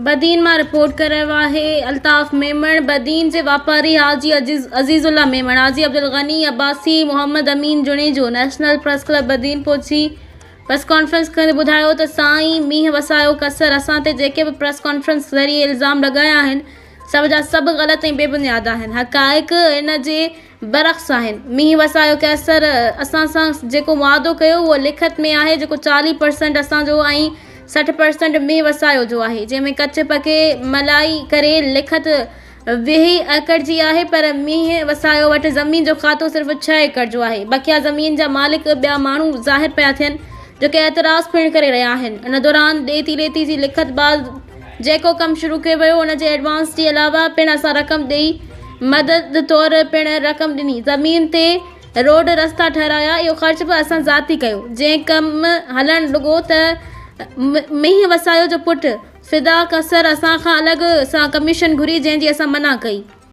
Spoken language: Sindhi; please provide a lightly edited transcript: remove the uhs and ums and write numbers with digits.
بدين مان رپورٽ ڪري رهيو آهي الطاف ميمڻ بدين جي واپاري Haji Azizullah Memon Haji Abdulghani Abbasi Muhammad Amin Junejo national press club Badin پهچي پريس ڪانفرنس ڪندي ٻڌايو ته سائين مينهن وسايو ڪسر اسان تي جيڪي به پريس ڪانفرنس ذريعي الزام لڳايا آهن سڀ جا سڀ غلط ۽ بي بنياد آهن حقائق ان جي برعڪس آهن. مينهن وسايو قيصر اسان سان جيڪو معاهدو ڪيو اهو لکت ۾ آهي جيڪو 40 پرسنٽ اسان جو ۽ 60 پرسنٽ مينهن وسايو جو آهي جنهن ۾ ڪچ پڪي ملائي ڪري لکت 20 ايڪڙ جي آهي پر مينهن وسايو وٽ زمين جو کاتو صرف ڇهه ايڪڙ جو آهي بقيا زمين جا مالڪ ٻيا ماڻهو ظاهر پيا ٿين جيڪي اعتراض پڻ ڪري رهيا آهن ان دوران ڏيتي ليتي جي لکت بعد جيڪو ڪم شروع ڪيو ويو ان جي ايڊوانس جي علاوه پڻ اسان رقم ڏئي مدد طور پڻ رقم ڏني زمين تي روڊ رستا ٺهرايا اهو خرچ به اسان ذاتي ڪيو جنهن ڪم هلڻ لڳو ته مينهن وسايو جو پٽ فدا قصر اسان کان الڳ سان ڪميشن گهري جنهن جي اسان منع ڪئي.